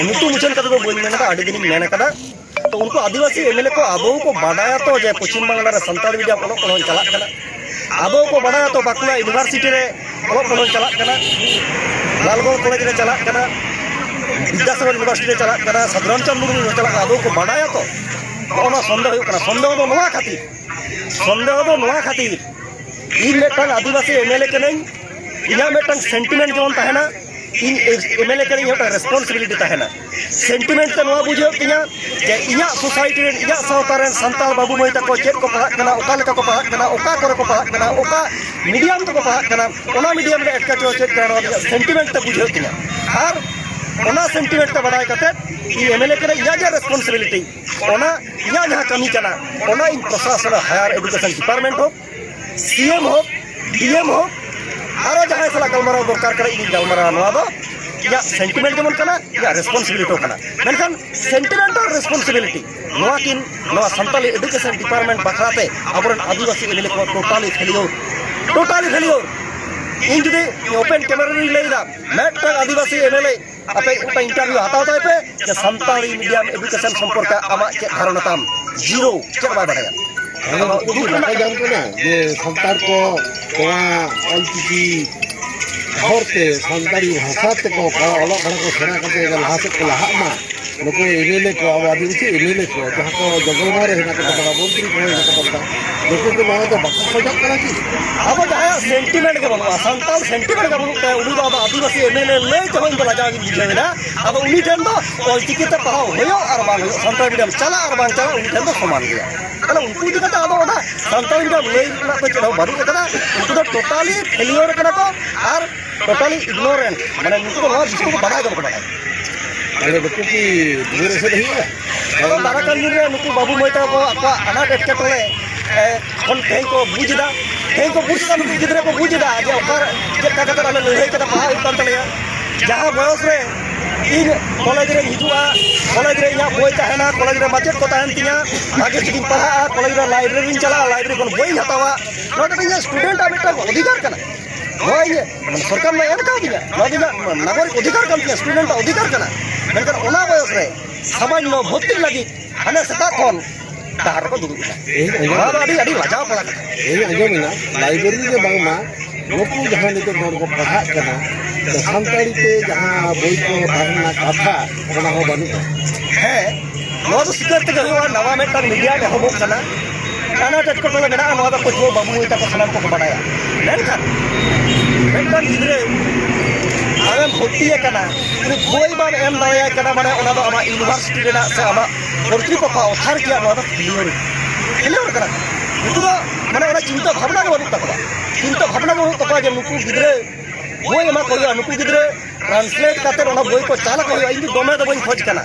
ᱧᱩᱛᱩᱢ ᱩᱪᱷᱟᱹᱱ ᱠᱟᱛᱮ ᱫᱚ ᱵᱟᱹᱧ ᱢᱮᱱ ᱮᱫᱟ, ᱟᱹᱰᱤ ᱫᱤᱱᱤᱧ ᱢᱮᱱ ᱟᱠᱟᱫᱟ᱾ ᱛᱚ ᱩᱱᱠᱩ ᱟᱹᱫᱤᱵᱟᱹᱥᱤ ᱮᱢ ᱮᱞ ᱮ ᱠᱚ ᱟᱫᱚ ᱠᱚ ᱵᱟᱰᱟᱭᱟ ᱛᱚ ᱡᱮ ᱯᱚᱪᱷᱤᱢ ᱵᱟᱝᱞᱟ ᱨᱮ ᱥᱟᱱᱛᱟᱲᱤ ᱢᱤᱰᱤᱭᱟᱢ ᱚᱞᱚᱜ ᱯᱟᱲᱦᱟᱣ ᱪᱟᱞᱟᱜ ᱠᱟᱱᱟ? ᱟᱫᱚ ᱠᱚ ᱵᱟᱰᱟᱭᱟ ᱛᱚ ᱵᱟᱸᱠᱩᱲᱟ ᱤᱭᱩᱱᱤᱵᱷᱟᱨᱥᱤᱴᱤ ᱨᱮ ᱚᱞᱚᱜ ᱯᱟᱲᱦᱟᱣ ᱪᱟᱞᱟᱜ ᱠᱟᱱᱟ, ᱞᱟᱞᱜᱚᱲ ᱠᱚᱞᱮᱡᱽ ᱨᱮ ᱪᱟᱞᱟᱜ ᱠᱟᱱᱟ, ᱵᱤᱫᱽᱫᱟᱥᱟᱜᱚᱨ ᱤᱭᱩᱱᱤᱵᱷᱟᱨᱥᱤᱴᱤ ᱨᱮ ᱪᱟᱞᱟᱜ ᱠᱟᱱᱟ, ᱥᱟᱫᱷᱩ ᱨᱟᱢᱪᱟᱸᱫᱽ ᱢᱩᱨᱢᱩ ᱨᱮ ᱪᱟᱞᱟᱜ ᱠᱟᱱᱟ? ᱟᱫᱚ ᱠᱚ ᱵᱟᱰᱟᱭᱟ ᱛᱚ? ᱱᱚᱜᱼᱚ ᱱᱚᱣᱟ ᱥᱚᱱᱫᱮᱦᱚ ᱦᱩᱭᱩᱜ ᱠᱟᱱᱟ᱾ ᱥᱚᱱᱫᱮᱦᱚ ᱫᱚ ᱱᱚᱣᱟ ᱠᱷᱟᱹᱛᱤᱨ, ᱥᱚᱱᱫᱮᱦᱚ ᱫᱚ ᱱᱚᱣᱟ ᱠᱷᱟᱹᱛᱤᱨ, ᱤᱧ ᱢᱤᱫᱴᱟᱝ ᱟᱹᱫᱤᱵᱟᱹᱥᱤ ᱮᱢ ᱮᱞ ᱮ ᱠᱟᱹᱱᱟᱹᱧ, ᱤᱧᱟᱹᱜ ᱢᱤᱫᱴᱟᱝ ᱥᱮᱱᱴᱤᱢᱮᱱᱴ ᱡᱮᱢᱚᱱ ᱛᱟᱦᱮᱱᱟ, ᱤᱧ ᱮᱢ ᱮᱞ ᱮ ᱠᱟᱹᱱᱟᱹᱧ, ᱤᱧᱟᱹᱜ ᱢᱤᱫᱴᱟᱝ ᱨᱮᱥᱯᱚᱱᱥᱤᱵᱤᱞᱤᱴᱤ ᱛᱟᱦᱮᱱᱟ᱾ ᱥᱮᱱᱴᱤᱢᱮᱱᱴ ᱛᱮ ᱱᱚᱣᱟ ᱵᱩᱡᱷᱟᱹᱣ ᱛᱤᱧᱟ ᱡᱮ ᱤᱧᱟᱹᱜ ᱥᱳᱥᱟᱭᱴᱤ ᱨᱮᱱ, ᱤᱧᱟᱹᱜ ᱥᱟᱶᱛᱟ ᱨᱮᱱ ᱥᱟᱱᱛᱟᱲ ᱵᱟᱹᱵᱩ ᱢᱟᱹᱭ ᱛᱟᱠᱚ ᱪᱮᱫ ᱠᱚ ᱯᱟᱲᱦᱟᱜ ᱠᱟᱱᱟ, ᱚᱠᱟ ᱞᱮᱠᱟ ᱠᱚ ᱯᱟᱲᱦᱟᱜ ᱠᱟᱱᱟ, ᱚᱠᱟ ᱠᱚᱨᱮ ᱠᱚ ᱯᱟᱲᱦᱟᱜ ᱠᱟᱱᱟ, ᱚᱠᱟ ᱢᱤᱰᱤᱭᱟᱢ ᱛᱮᱠᱚ ᱯᱟᱲᱦᱟᱜ ᱠᱟᱱᱟ, ᱚᱱᱟ ᱢᱤᱰᱤᱭᱟᱢ ᱨᱮ ᱮᱴᱠᱮᱴᱚᱬᱮ ᱪᱮᱫ ᱠᱟᱱᱟ, ᱱᱚᱣᱟ ᱫᱚ ᱤᱧᱟᱹᱜ ᱥᱮᱱᱴᱤᱢᱮᱱᱴ ᱛᱮ ᱵᱩᱡᱷᱟᱹᱣ ᱛᱤᱧᱟ᱾ ᱟᱨ ᱚᱱᱟ ᱥᱮᱱᱴᱤᱢᱮᱱᱴ ᱛᱮ ᱵᱟᱰᱟᱭ ᱠᱟᱛᱮ ᱤᱧ ᱮᱢ ᱮᱞ ᱮ ᱠᱟᱹᱱᱟᱹᱧ, ᱤᱧᱟᱹᱜ ᱡᱟᱦᱟᱸ ᱨᱮᱥᱯᱚᱱᱥᱤᱵᱤᱞᱤᱴᱤ, ᱚᱱᱟ ᱤᱧᱟᱹᱜ ᱡᱟᱦᱟᱸ ᱠᱟᱹᱢᱤ ᱠᱟᱱᱟ, ᱚᱱᱟ ᱤᱧ ᱯᱨᱚᱥᱟᱥᱚᱱ, ᱦᱟᱭᱟᱨ ᱮᱰᱩᱠᱮᱥᱚᱱ ᱰᱤᱯᱟᱨᱴᱢᱮᱱᱴ ᱦᱳᱠ, ᱥᱤ ᱮᱢ ᱦᱳᱠ, ᱰᱤ ᱮᱢ ᱦᱳᱠ, ᱟᱨᱚ ᱡᱟᱦᱟᱸᱭ ᱥᱟᱞᱟᱜ ᱜᱟᱞᱢᱟᱨᱟᱣ ᱫᱚᱨᱠᱟᱨ ᱠᱟᱱᱟ, ᱤᱧᱤᱧ ᱜᱟᱞᱢᱟᱨᱟᱣᱟ᱾ ᱱᱚᱣᱟ ᱫᱚ ᱤᱧᱟᱹᱜ ᱥᱮᱱᱴᱤᱢᱮᱱᱴ ᱡᱮᱢᱚᱱ ᱠᱟᱱᱟ, ᱤᱧᱟᱹᱜ ᱨᱮᱥᱯᱚᱱᱥᱤᱵᱤᱞᱤᱴᱤ ᱦᱚᱸ ᱠᱟᱱᱟ᱾ ᱢᱮᱱᱠᱷᱟᱱ ᱥᱮᱱᱴᱤᱢᱮᱱᱴᱟᱞ ᱨᱮᱥᱯᱚᱱᱥᱤᱵᱤᱞᱤᱴᱤ ᱱᱚᱣᱟ ᱠᱤᱱ, ᱱᱚᱣᱟ ᱥᱟᱱᱛᱟᱞᱤ ᱮᱰᱩᱠᱮᱥᱚᱱ ᱰᱤᱯᱟᱨᱴᱢᱮᱱᱴ ᱵᱟᱠᱷᱨᱟ ᱛᱮ ᱟᱵᱚᱨᱮᱱ ᱟᱹᱫᱤᱵᱟᱹᱥᱤ ᱮᱢ ᱮᱞ ᱮ ᱠᱚ ᱴᱳᱴᱟᱞᱤ ᱯᱷᱮᱞᱤᱭᱳᱨ, ᱴᱳᱴᱟᱞᱤ ᱯᱷᱮᱞᱤᱭᱳᱨ᱾ ᱤᱧ ᱡᱩᱫᱤ ᱳᱯᱮᱱ ᱠᱮᱢᱮᱨᱟ ᱨᱤᱧ ᱞᱟᱹᱭᱫᱟ, ᱢᱤᱫᱴᱟᱝ ᱟᱹᱫᱤᱵᱟᱹᱥᱤ ᱮᱢ ᱮᱞ ᱮ ᱟᱯᱮ ᱢᱤᱫᱴᱟᱝ ᱤᱱᱴᱟᱨᱵᱷᱤᱭᱩ ᱦᱟᱛᱟᱣ ᱛᱟᱭ ᱯᱮ ᱡᱮ ᱥᱟᱱᱛᱟᱲᱤ ᱢᱤᱰᱤᱭᱟᱢ ᱮᱰᱩᱠᱮᱥᱚᱱ ᱥᱚᱢᱯᱚᱨᱠᱮ ᱟᱢᱟᱜ ᱪᱮᱫ ᱫᱷᱟᱨᱚᱱᱟ ᱛᱟᱢ? ᱡᱤᱨᱳ, ᱪᱮᱫ ᱦᱚᱸ ᱵᱟᱭ ᱵᱟᱰᱟᱭᱟ᱾ ᱟᱫᱚ ᱟᱫᱚ ᱩᱱᱠᱩ ᱫᱩᱠ ᱨᱮᱱᱟᱜ ᱵᱟᱠᱚ ᱠᱟᱛᱷᱟ ᱧᱟᱢ ᱠᱟᱱᱟ ᱡᱮ ᱥᱟᱱᱛᱟᱲ ᱠᱚ ᱱᱚᱣᱟ ᱚᱞᱪᱤᱠᱤ ᱦᱚᱨᱛᱮ ᱥᱟᱱᱛᱟᱲᱤ ᱵᱷᱟᱥᱟ ᱛᱮᱠᱚ ᱚᱞᱚᱜ ᱯᱟᱲᱦᱟᱜ ᱠᱚ ᱥᱮᱬᱟ ᱠᱟᱛᱮ ᱞᱟᱦᱟ ᱥᱮᱫ ᱠᱚ ᱞᱟᱦᱟᱜ ᱢᱟ᱾ ᱱᱩᱠᱩ ᱮᱢ ᱮᱞ ᱮ ᱠᱚ, ᱟᱵᱚ ᱟᱹᱫᱤᱵᱟᱹᱥᱤ ᱮᱢ ᱮᱞ ᱮ ᱠᱚ, ᱡᱟᱦᱟᱸ ᱠᱚ ᱡᱚᱜᱚᱞ ᱢᱟᱨᱮ ᱦᱮᱱᱟᱜ ᱠᱚ ᱛᱟᱵᱚᱱᱟ, ᱢᱚᱱᱛᱨᱤ ᱠᱚ ᱦᱮᱱᱟᱜ ᱠᱚ ᱛᱟᱵᱚᱱᱟ, ᱱᱩᱠᱩ ᱠᱚ ᱱᱚᱣᱟ ᱫᱚ ᱵᱟᱠᱚ ᱠᱷᱚᱡᱚᱜ ᱠᱟᱱᱟ ᱠᱤ? ᱟᱵᱚ ᱡᱟᱦᱟᱸᱭᱟᱜ ᱥᱮᱱᱴᱤᱢᱮᱱᱴ ᱜᱮ ᱵᱟᱹᱱᱩᱜᱼᱟ, ᱥᱟᱱᱛᱟᱲ ᱥᱮᱱᱴᱤᱢᱮᱱᱴ ᱜᱮ ᱵᱟᱹᱱᱩᱜ ᱛᱟᱭᱟ, ᱩᱱᱤ ᱫᱚ ᱟᱫᱚ ᱟᱹᱫᱤᱵᱟᱹᱥᱤ ᱮᱢ ᱮᱞ ᱮ ᱞᱟᱹᱭ ᱛᱮᱦᱚᱸ ᱤᱧ ᱫᱚ ᱞᱟᱡᱟᱣ ᱜᱤᱧ ᱵᱩᱡᱷᱟᱹᱣ ᱮᱫᱟ᱾ ᱟᱫᱚ ᱩᱱᱤ ᱴᱷᱮᱱ ᱫᱚ ᱚᱞᱪᱤᱠᱤ ᱛᱮ ᱯᱟᱲᱦᱟᱣ ᱦᱩᱭᱩᱜ ᱟᱨ ᱵᱟᱝ ᱦᱩᱭᱩᱜ, ᱥᱟᱱᱛᱟᱲ ᱢᱤᱰᱤᱭᱟᱢ ᱪᱟᱞᱟᱜ ᱟᱨ ᱵᱟᱝ ᱪᱟᱞᱟᱜ, ᱩᱱᱤ ᱴᱷᱮᱱ ᱫᱚ ᱥᱚᱢᱟᱱ ᱜᱮᱭᱟ᱾ ᱛᱟᱦᱞᱮ ᱩᱱᱠᱩ ᱤᱫᱤ ᱠᱟᱛᱮ ᱟᱫᱚ ᱚᱱᱟ ᱥᱟᱱᱛᱟᱲ ᱢᱤᱰᱤᱭᱟᱢ ᱞᱟᱹᱭ ᱨᱮᱱᱟᱜ ᱫᱚ ᱪᱮᱫ ᱦᱚᱸ ᱵᱟᱹᱱᱩᱜ ᱟᱠᱟᱫᱟ᱾ ᱩᱱᱠᱩ ᱫᱚ ᱴᱳᱴᱟᱞᱤ ᱯᱷᱮᱞᱤᱭᱳᱨ ᱠᱟᱱᱟ ᱠᱚ ᱟᱨ ᱴᱳᱴᱟᱞᱤ ᱤᱜᱱᱳᱨᱮᱱᱴ, ᱢᱟᱱᱮ ᱱᱩᱠᱩ ᱫᱚ ᱱᱚᱣᱟ ᱫᱤᱥᱚᱢ ᱠᱚ ᱵᱟᱰᱟᱭ ᱜᱮ ᱵᱟᱠᱚ ᱵᱟᱰᱟᱭᱟ᱾ ᱛᱟᱦᱞᱮ ᱱᱩᱠᱩ ᱠᱤ ᱫᱩᱣᱟᱹᱨ ᱮᱥᱮᱫ ᱦᱩᱭᱩᱜᱼᱟ? ᱠᱟᱨᱚᱱ ᱫᱟᱨᱟᱭ ᱠᱟᱱ ᱫᱤᱱ ᱨᱮ ᱱᱩᱠᱩ ᱵᱟᱹᱵᱩ ᱢᱟᱹᱭ ᱛᱟᱠᱚ ᱟᱠᱚᱣᱟᱜ ᱟᱱᱟᱴ ᱮᱴᱠᱮᱴᱚᱬᱮ, ᱮ, ᱠᱷᱚᱱ ᱛᱮᱦᱮᱧ ᱠᱚ ᱵᱩᱡᱽ ᱮᱫᱟ, ᱛᱮᱦᱮᱧ ᱠᱚ ᱵᱩᱡᱽ ᱮᱫᱟ, ᱱᱩᱠᱩ ᱜᱤᱫᱽᱨᱟᱹ ᱠᱚ ᱵᱩᱡᱽ ᱮᱫᱟ ᱡᱮ ᱚᱠᱟ, ᱪᱮᱫ ᱞᱮᱠᱟ ᱠᱟᱛᱮ ᱟᱞᱮ ᱞᱟᱹᱲᱦᱟᱹᱭ ᱠᱟᱛᱮ ᱯᱟᱲᱦᱟᱣ ᱦᱩᱭᱩᱜ ᱠᱟᱱ ᱛᱟᱞᱮᱭᱟ᱾ ᱡᱟᱦᱟᱸ ᱵᱚᱭᱚᱥ ᱨᱮ ᱤᱧ ᱠᱚᱞᱮᱡᱽ ᱨᱮᱧ ᱦᱤᱡᱩᱜᱼᱟ, ᱠᱚᱞᱮᱡᱽ ᱨᱮ ᱤᱧᱟᱹᱜ ᱵᱳᱭ ᱛᱟᱦᱮᱱᱟ, ᱠᱚᱞᱮᱡᱽ ᱨᱮ ᱢᱟᱪᱮᱫ ᱠᱚ ᱛᱟᱦᱮᱱ ᱛᱤᱧᱟ, ᱵᱷᱟᱜᱮ ᱴᱷᱤᱠᱤᱧ ᱯᱟᱲᱦᱟᱜᱼᱟ, ᱠᱚᱞᱮᱡᱽ ᱨᱮ ᱞᱟᱭᱵᱨᱮᱨᱤᱧ ᱪᱟᱞᱟᱜᱼᱟ, ᱞᱟᱭᱵᱨᱮᱨᱤ ᱠᱷᱚᱱ ᱵᱳᱭᱤᱧ ᱦᱟᱛᱟᱣᱟ, ᱱᱚᱣᱟ ᱫᱚ ᱤᱧᱟᱹᱜ ᱥᱴᱩᱰᱮᱱᱴᱟᱜ ᱢᱤᱫᱴᱟᱝ ᱚᱫᱷᱤᱠᱟᱨ ᱠᱟᱱᱟ᱾ ᱱᱚᱣᱟ ᱤᱧ ᱢᱟᱱᱮ ᱥᱚᱨᱠᱟᱨ ᱢᱟ ᱮᱢ ᱠᱟᱣᱫᱤᱧᱟ, ᱱᱚᱣᱟ ᱫᱚ ᱤᱧᱟᱹᱜ ᱱᱟᱜᱚᱨᱤᱠ ᱚᱫᱷᱤᱠᱟᱨ ᱠᱟᱱ ᱛᱤᱧᱟ, ᱥᱴᱩᱰᱮᱱᱴ ᱟᱜ ᱚᱫᱷᱤᱠᱟᱨ ᱠᱟᱱᱟ᱾ ᱢᱮᱱᱠᱷᱟᱱ ᱚᱱᱟ ᱵᱚᱭᱚᱥ ᱨᱮ ᱥᱟᱢᱟᱱᱱᱚ ᱵᱷᱚᱨᱛᱤ ᱞᱟᱹᱜᱤᱫ ᱦᱟᱱᱮ ᱥᱮᱛᱟᱜ ᱠᱷᱚᱱ ᱰᱟᱦᱟᱨ ᱨᱮᱠᱚ ᱫᱩᱲᱩᱵ ᱮᱫᱟ᱾ ᱤᱧ ᱟᱸᱡᱚᱢ ᱱᱚᱣᱟ ᱫᱚ ᱟᱹᱰᱤ, ᱟᱹᱰᱤ ᱞᱟᱡᱟᱣ ᱯᱟᱲᱟ ᱠᱟᱛᱷᱟ᱾ ᱤᱧ ᱟᱸᱡᱚᱢ ᱮᱱᱟ ᱞᱟᱭᱵᱨᱮᱨᱤ ᱨᱮ ᱵᱟᱝᱢᱟ ᱱᱩᱠᱩ ᱡᱟᱦᱟᱸ ᱱᱤᱛᱚᱜ ᱱᱚᱰᱮ ᱠᱚ ᱯᱟᱲᱦᱟᱜ ᱠᱟᱱᱟ, ᱥᱟᱱᱛᱟᱲᱤ ᱛᱮ ᱡᱟᱦᱟᱸ ᱵᱳᱭ ᱠᱚ ᱛᱟᱦᱮᱸ ᱞᱮᱱᱟ ᱠᱟᱛᱷᱟ, ᱚᱱᱟ ᱦᱚᱸ ᱵᱟᱹᱱᱩᱜᱼᱟ᱾ ᱦᱮᱸ, ᱱᱚᱣᱟ ᱫᱚ ᱥᱤᱠᱟᱹᱨ ᱛᱮᱜᱮ ᱦᱩᱭᱩᱜᱼᱟ᱾ ᱱᱟᱣᱟ ᱢᱤᱫᱴᱟᱝ ᱢᱤᱰᱤᱭᱟ ᱮᱦᱚᱵᱚᱜ ᱠᱟᱱᱟ, ᱟᱱᱟᱴ ᱮᱴᱠᱮᱴᱚᱬᱮ ᱢᱮᱱᱟᱜᱼᱟ, ᱱᱚᱣᱟ ᱫᱚ ᱯᱟᱹᱴᱷᱩᱣᱟᱹ ᱵᱟᱹᱵᱩ ᱢᱟᱹᱭ ᱛᱟᱠᱚ ᱥᱟᱱᱟᱢ ᱠᱚᱠᱚ ᱵᱟᱰᱟᱭᱟ᱾ ᱢᱮᱱᱠᱷᱟᱱ ᱢᱤᱫᱴᱟᱝ ᱜᱤᱫᱽᱨᱟᱹ ᱟᱢᱮᱢ ᱵᱷᱚᱨᱛᱤᱭᱮ ᱠᱟᱱᱟ, ᱩᱱᱤ ᱵᱳᱭ ᱵᱟᱢ ᱮᱢ ᱫᱟᱲᱮᱭᱟᱭ ᱠᱟᱱᱟ, ᱢᱟᱱᱮ ᱚᱱᱟ ᱫᱚ ᱟᱢᱟᱜ ᱤᱭᱩᱱᱤᱵᱷᱟᱨᱥᱤᱴᱤ ᱨᱮᱱᱟᱜ ᱥᱮ ᱟᱢᱟᱜ ᱠᱚᱨᱛᱨᱤᱯᱚᱠᱠᱷᱚ ᱚᱛᱷᱟᱨᱤᱴᱤᱭᱟᱜ ᱱᱚᱣᱟ ᱫᱚ ᱯᱷᱮᱞᱤᱭᱚᱨ, ᱯᱷᱮᱞᱤᱭᱚᱨ ᱠᱟᱱᱟ᱾ ᱩᱱᱠᱩ ᱫᱚ ᱢᱟᱱᱮ ᱚᱱᱟ ᱪᱤᱱᱛᱟᱹ ᱵᱷᱟᱵᱽᱱᱟ ᱜᱮ ᱵᱟᱹᱱᱩᱜ ᱛᱟᱠᱚᱣᱟ᱾ ᱪᱤᱱᱛᱟᱹ ᱵᱷᱟᱵᱽᱱᱟ ᱜᱮ ᱵᱟᱹᱱᱩᱜ ᱛᱟᱠᱚᱣᱟ ᱡᱮ ᱱᱩᱠᱩ ᱜᱤᱫᱽᱨᱟᱹ ᱵᱳᱭ ᱮᱢᱟ ᱠᱚ ᱦᱩᱭᱩᱜᱼᱟ, ᱱᱩᱠᱩ ᱜᱤᱫᱽᱨᱟᱹ ᱴᱨᱟᱱᱥᱞᱮᱴ ᱠᱟᱛᱮ ᱚᱱᱟ ᱵᱳᱭ ᱠᱚ ᱪᱟᱞ ᱟᱠᱚ ᱦᱩᱭᱩᱜᱼᱟ᱾ ᱤᱧ ᱫᱚ ᱫᱚᱢᱮ ᱫᱚ ᱵᱟᱹᱧ ᱠᱷᱚᱡᱽ ᱠᱟᱱᱟ,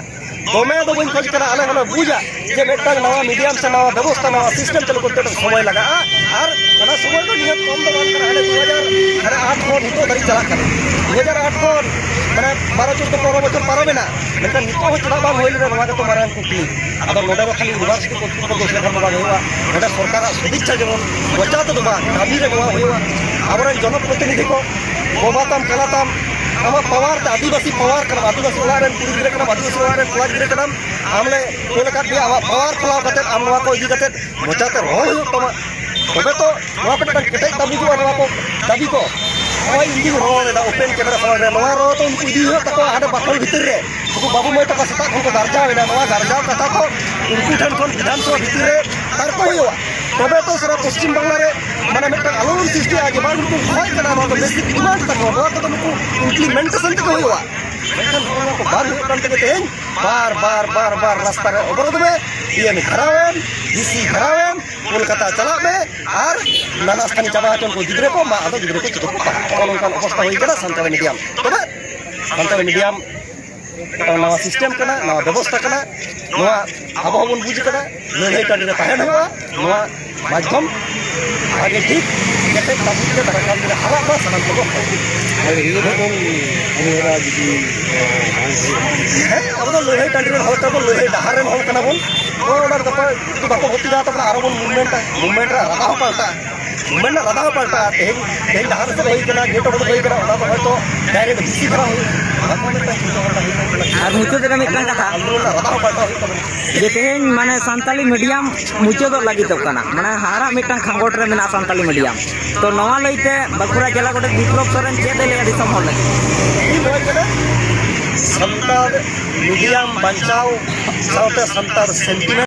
ᱫᱚᱢᱮ ᱫᱚ ᱵᱟᱹᱧ ᱠᱷᱚᱡᱽ ᱠᱟᱱᱟ᱾ ᱟᱞᱮ ᱦᱚᱸᱞᱮ ᱵᱩᱡᱟ ᱡᱮ ᱢᱤᱫᱴᱟᱝ ᱱᱟᱣᱟ ᱢᱤᱰᱤᱭᱟᱢ ᱥᱮ ᱱᱟᱣᱟ ᱵᱮᱵᱚᱥᱛᱷᱟ, ᱱᱟᱣᱟ ᱥᱤᱥᱴᱮᱢ ᱪᱟᱹᱞᱩ ᱠᱚᱨᱛᱮ ᱢᱤᱫᱴᱟᱝ ᱥᱚᱢᱚᱭ ᱞᱟᱜᱟᱜᱼᱟ᱾ ᱟᱨ ᱚᱱᱟ ᱥᱚᱢᱚᱭ ᱫᱚ ᱱᱤᱭᱟᱹ ᱠᱚᱢ ᱫᱚ ᱵᱟᱝ ᱠᱟᱱᱟ, ᱦᱟᱱᱮ ᱫᱩ ᱦᱟᱡᱟᱨ, ᱦᱟᱱᱮ ᱟᱴ ᱠᱷᱚᱱ ᱱᱤᱛᱚᱜ ᱫᱷᱟᱹᱨᱤᱡ ᱪᱟᱞᱟᱜ ᱠᱟᱱᱟ᱾ ᱫᱩ ᱦᱟᱡᱟᱨ ᱟᱴ ᱠᱷᱚᱱ ᱢᱟᱱᱮ ᱵᱟᱨᱚ ᱪᱳᱫᱽᱫᱳ ᱯᱚᱱᱨᱚ ᱵᱚᱪᱷᱚᱨ ᱯᱟᱨᱚᱢᱮᱱᱟ, ᱢᱮᱱᱠᱷᱟᱱ ᱱᱤᱛᱚᱜ ᱦᱚᱸ ᱪᱮᱫᱟᱜ ᱵᱟᱝ ᱦᱩᱭ ᱞᱮᱱᱟ, ᱱᱚᱣᱟ ᱜᱮᱛᱚ ᱢᱟᱨᱟᱝ ᱠᱩᱠᱞᱤ᱾ ᱟᱫᱚ ᱱᱚᱰᱮ ᱫᱚ ᱠᱷᱟᱹᱞᱤ ᱤᱭᱩᱱᱤᱵᱷᱟᱨᱥᱤᱴᱤ ᱠᱚᱨᱛᱨᱤᱯᱚᱠᱠᱷᱚ ᱫᱳᱥ ᱞᱮᱠᱷᱟᱱ ᱫᱚ ᱵᱟᱝ ᱦᱩᱭᱩᱜᱼᱟ᱾ ᱱᱚᱰᱮ ᱥᱚᱨᱠᱟᱨᱟᱜ ᱥᱚᱫᱤᱪᱪᱷᱟ ᱡᱮᱢᱚᱱ ᱢᱚᱪᱟ ᱛᱮᱫᱚ ᱵᱟᱝ, ᱠᱟᱹᱢᱤ ᱨᱮ ᱱᱚᱣᱟ ᱦᱩᱭᱩᱜᱼᱟ᱾ ᱟᱵᱚᱨᱮᱱ ᱡᱚᱱᱚᱯᱨᱚᱛᱤᱱᱤᱫᱷᱤ ᱠᱚ, ᱵᱟᱵᱟ ᱛᱟᱢ, ᱠᱟᱞᱟ ᱛᱟᱢ, ᱟᱢᱟᱜ ᱯᱟᱣᱟᱨ ᱛᱮ, ᱟᱹᱫᱤᱵᱟᱹᱥᱤ ᱯᱟᱣᱟᱨ ᱠᱟᱱᱟᱢ, ᱟᱹᱫᱤᱵᱟᱹᱥᱤ ᱚᱲᱟᱜ ᱨᱮᱱ ᱠᱩᱲᱤ ᱜᱤᱫᱽᱨᱟᱹ ᱠᱟᱱᱟᱢ, ᱟᱹᱫᱤᱵᱟᱹᱥᱤ ᱚᱲᱟᱜ ᱨᱮᱱ ᱠᱚᱲᱟ ᱜᱤᱫᱽᱨᱟᱹ ᱠᱟᱱᱟᱢ, ᱟᱢ ᱞᱮ ᱠᱩᱞ ᱟᱠᱟᱫ ᱢᱮᱭᱟ, ᱟᱢᱟᱜ ᱯᱟᱣᱟᱨ ᱯᱷᱮᱞᱟᱣ ᱠᱟᱛᱮ ᱟᱢ ᱱᱚᱣᱟ ᱠᱚ ᱤᱫᱤ ᱠᱟᱛᱮ ᱢᱚᱪᱟᱛᱮ ᱨᱚᱲ ᱦᱩᱭᱩᱜ ᱛᱟᱢᱟ᱾ ᱛᱚᱵᱮ ᱛᱚ ᱱᱚᱣᱟ ᱠᱚ ᱢᱤᱫᱴᱟᱝ ᱠᱮᱴᱮᱡ ᱫᱟᱹᱵᱤ ᱠᱚᱜᱼᱟ, ᱱᱚᱣᱟ ᱠᱚ ᱫᱟᱹᱵᱤ ᱠᱚ᱾ ᱱᱚᱜᱼᱚᱭ ᱤᱧ ᱜᱤᱧ ᱨᱚᱲ ᱮᱫᱟ ᱳᱯᱮᱱ ᱠᱮᱢᱮᱨᱟ ᱥᱟᱢᱟᱝ ᱨᱮ, ᱱᱚᱣᱟ ᱨᱚᱲ ᱛᱚ ᱩᱱᱠᱩ ᱤᱫᱤ ᱦᱩᱭᱩᱜ ᱛᱟᱠᱚᱣᱟ ᱦᱟᱸᱰᱮ ᱵᱟᱠᱷᱳᱞ ᱵᱷᱤᱛᱤᱨ ᱨᱮ᱾ ᱱᱩᱠᱩ ᱵᱟᱹᱵᱩ ᱢᱟᱹᱭ ᱛᱟᱠᱚ ᱥᱮᱛᱟᱜ ᱠᱷᱚᱱ ᱠᱚ ᱜᱟᱨᱡᱟᱣ ᱮᱫᱟ, ᱱᱚᱣᱟ ᱜᱟᱨᱡᱟᱣ ᱠᱟᱛᱷᱟ ᱠᱚ ᱩᱱᱠᱩ ᱴᱷᱮᱱ ᱠᱷᱚᱱ ᱵᱤᱫᱷᱟᱱ ᱥᱚᱵᱷᱟ ᱵᱷᱤᱛᱤᱨ ᱨᱮ ᱛᱟᱨᱠᱚ ᱦᱩᱭᱩᱜᱼᱟ᱾ ᱛᱚᱵᱮ ᱛᱚ ᱥᱟᱨᱟ ᱯᱚᱥᱪᱤᱢ ᱵᱟᱝᱞᱟ ᱨᱮ ᱢᱟᱱᱮ ᱢᱤᱫᱴᱟᱝ ᱟᱞᱳᱲᱚᱱ ᱥᱨᱤᱥᱴᱤᱜᱼᱟ ᱡᱮ ᱵᱟᱝ ᱱᱩᱠᱩ ᱠᱷᱚᱭ ᱠᱟᱱᱟ, ᱱᱚᱣᱟ ᱫᱚ ᱵᱮᱥᱤᱠ ᱰᱤᱢᱟᱱᱰ ᱛᱟᱠᱚ, ᱱᱚᱣᱟ ᱠᱚᱫᱚ ᱱᱩᱠᱩ ᱤᱢᱯᱞᱤᱢᱮᱱᱴᱮᱥᱚᱱ ᱛᱮᱜᱮ ᱦᱩᱭᱩᱜᱼᱟ᱾ ᱢᱮᱱᱠᱷᱟᱱ ᱱᱚᱜᱼᱚ ᱱᱚᱣᱟ ᱠᱚ ᱵᱟᱝ ᱦᱩᱭᱩᱜ ᱠᱟᱱ ᱛᱮᱜᱮ ᱛᱮᱦᱮᱧ ᱵᱟᱨ ᱵᱟᱨ ᱵᱟᱨ ᱵᱟᱨ ᱨᱟᱥᱛᱟ ᱨᱮ ᱚᱵᱚᱨᱳᱫᱷ ᱢᱮ, ᱰᱤ ᱮᱢ ᱜᱷᱮᱨᱟᱣ ᱮᱢ, ᱰᱤ ᱥᱤ ᱜᱷᱮᱨᱟᱣ ᱮᱢ, ᱠᱳᱞᱠᱟᱛᱟ ᱪᱟᱞᱟᱜ ᱢᱮ ᱟᱨ ᱱᱟᱱᱟ ᱥᱛᱷᱟᱱᱤ ᱪᱟᱵᱟ ᱦᱚᱪᱚᱱ ᱠᱚ ᱜᱤᱫᱽᱨᱟᱹ ᱠᱚ, ᱢᱟ ᱟᱫᱚ ᱜᱤᱫᱽᱨᱟᱹ ᱠᱚ ᱪᱤᱠᱟᱹ ᱠᱚ ᱯᱟᱲᱦᱟᱜᱼᱟ? ᱱᱚᱜᱼᱚ ᱱᱚᱝᱠᱟᱱ ᱚᱵᱚᱥᱛᱟ ᱦᱩᱭ ᱠᱟᱱᱟ ᱥᱟᱱᱛᱟᱲᱤ ᱢᱤᱰᱤᱭᱟᱢ᱾ ᱛᱚᱵᱮ ᱥᱟᱱᱛᱟᱲᱤ ᱢᱤᱰᱤᱭᱟᱢ ᱢᱤᱫᱴᱟᱝ ᱱᱟᱣᱟ ᱥᱤᱥᱴᱮᱢ ᱠᱟᱱᱟ, ᱱᱟᱣᱟ ᱵᱮᱵᱚᱥᱛᱷᱟ ᱠᱟᱱᱟ᱾ ᱱᱚᱣᱟ ᱟᱵᱚ ᱦᱚᱸᱵᱚᱱ ᱵᱩᱡᱽ ᱠᱟᱫᱟ, ᱞᱟᱹᱲᱦᱟᱹᱭ ᱴᱟᱺᱰᱤ ᱨᱮ ᱛᱟᱦᱮᱱ ᱦᱩᱭᱩᱜᱼᱟ᱾ ᱱᱚᱣᱟ ᱢᱟᱫᱽᱫᱷᱚᱢ ᱵᱷᱟᱜᱮ ᱴᱷᱤᱠ ᱠᱮᱴᱮᱡ ᱛᱟᱵᱚᱛ ᱛᱮ ᱫᱟᱨᱟᱭ ᱠᱟᱱ ᱫᱤᱱ ᱨᱮ ᱦᱟᱨᱟᱜ ᱢᱟ ᱥᱟᱱᱟᱢ ᱠᱚᱵᱚ ᱠᱷᱚᱡ᱾ ᱟᱨ ᱤᱱᱟᱹ ᱠᱷᱚᱱ ᱩᱭᱦᱟᱹᱨᱟ ᱡᱩᱫᱤ, ᱮ, ᱵᱟᱝ ᱦᱩᱭᱩᱜᱼᱟ᱾ ᱦᱮᱸ, ᱟᱵᱚ ᱫᱚ ᱞᱟᱹᱲᱦᱟᱹᱭ ᱴᱟᱺᱰᱤ ᱨᱮᱱ ᱦᱚᱲ ᱠᱟᱱᱟ ᱵᱚᱱ, ᱞᱟᱹᱲᱦᱟᱹᱭ ᱰᱟᱦᱟᱨ ᱨᱮᱱ ᱦᱚᱲ ᱠᱟᱱᱟ ᱵᱚᱱ᱾ ᱱᱚᱣᱟ ᱚᱱᱟ ᱠᱟᱛᱷᱟ ᱡᱩᱫᱤ ᱵᱟᱠᱚ ᱵᱷᱚᱨᱛᱤ ᱫᱟᱲᱮᱭᱟᱜ ᱛᱟᱵᱚᱱᱟ, ᱟᱨᱚ ᱵᱚᱱ ᱢᱩᱵᱷᱢᱮᱱᱴᱟ, ᱢᱩᱵᱷᱢᱮᱱᱴ ᱨᱮ ᱨᱟᱠᱟᱵ ᱦᱚᱸ ᱯᱟᱞᱴᱟᱜᱼᱟ᱾ ᱢᱟᱱᱮ ᱨᱟᱫᱟ ᱦᱚᱸ ᱯᱟᱞᱴᱟᱜᱼᱟ᱾ ᱛᱮᱦᱮᱧ, ᱛᱮᱦᱮᱧ ᱰᱟᱦᱟᱨ ᱥᱮᱫ ᱦᱩᱭ ᱠᱟᱱᱟ, ᱜᱮᱴ ᱚᱯᱷ ᱦᱩᱭ ᱠᱟᱱᱟ, ᱚᱱᱟ ᱫᱚ ᱦᱚᱭᱛᱳ ᱰᱟᱭᱨᱮᱠᱴ ᱵᱤᱥᱤ ᱫᱷᱟᱨᱟ ᱦᱩᱭᱩᱜᱼᱟ᱾ ᱚᱱᱟ ᱠᱚ ᱢᱤᱫᱴᱟᱝ ᱪᱤᱱᱛᱟᱹ ᱵᱷᱟᱵᱽᱱᱟ ᱦᱩᱭᱩᱜ ᱠᱟᱱᱟ᱾ ᱟᱨ ᱢᱩᱪᱟᱹᱫ ᱨᱮ ᱢᱤᱫᱴᱟᱝ ᱠᱟᱛᱷᱟ᱾ ᱟᱞᱚ ᱨᱮᱱᱟᱜ ᱨᱟᱫᱟ ᱦᱚᱸ ᱯᱟᱞᱴᱟᱣ ᱦᱩᱭᱩᱜ ᱛᱟᱵᱚᱱᱟ᱾ ᱡᱮ ᱛᱮᱦᱮᱧ ᱢᱟᱱᱮ ᱥᱟᱱᱛᱟᱞᱤ ᱢᱤᱰᱤᱭᱟᱢ ᱢᱩᱪᱟᱹᱫᱚᱜ ᱞᱟᱹᱜᱤᱫᱚᱜ ᱠᱟᱱᱟ, ᱢᱟᱱᱮ ᱦᱟᱦᱟᱲᱟᱜ ᱢᱤᱫᱴᱟᱝ ᱠᱷᱟᱸᱜᱚᱴ ᱨᱮ ᱢᱮᱱᱟᱜᱼᱟ ᱥᱟᱱᱛᱟᱞᱤ ᱢᱤᱰᱤᱭᱟᱢ᱾ ᱛᱚ ᱱᱚᱣᱟ ᱞᱟᱹᱭᱛᱮ ᱵᱟᱸᱠᱩᱲᱟ ᱡᱮᱞᱟ ᱜᱚᱰᱮᱛ ᱵᱤᱯᱞᱚᱵ ᱥᱚᱨᱮᱱ ᱪᱮᱫ ᱮ ᱞᱟᱹᱭᱟ ᱫᱤᱥᱚᱢ ᱦᱚᱲ ᱞᱟᱹᱜᱤᱫ? ᱤᱧ ᱱᱚᱣᱟᱧ ᱢᱮᱱᱟ, ᱥᱟᱱᱛᱟᱲ ᱢᱤᱰᱤᱭᱟᱢ ᱵᱟᱧᱪᱟᱣ ᱥᱟᱶᱛᱮ ᱥᱟᱱᱛᱟᱲ ᱥᱮᱱᱴᱤᱢᱮᱱᱴ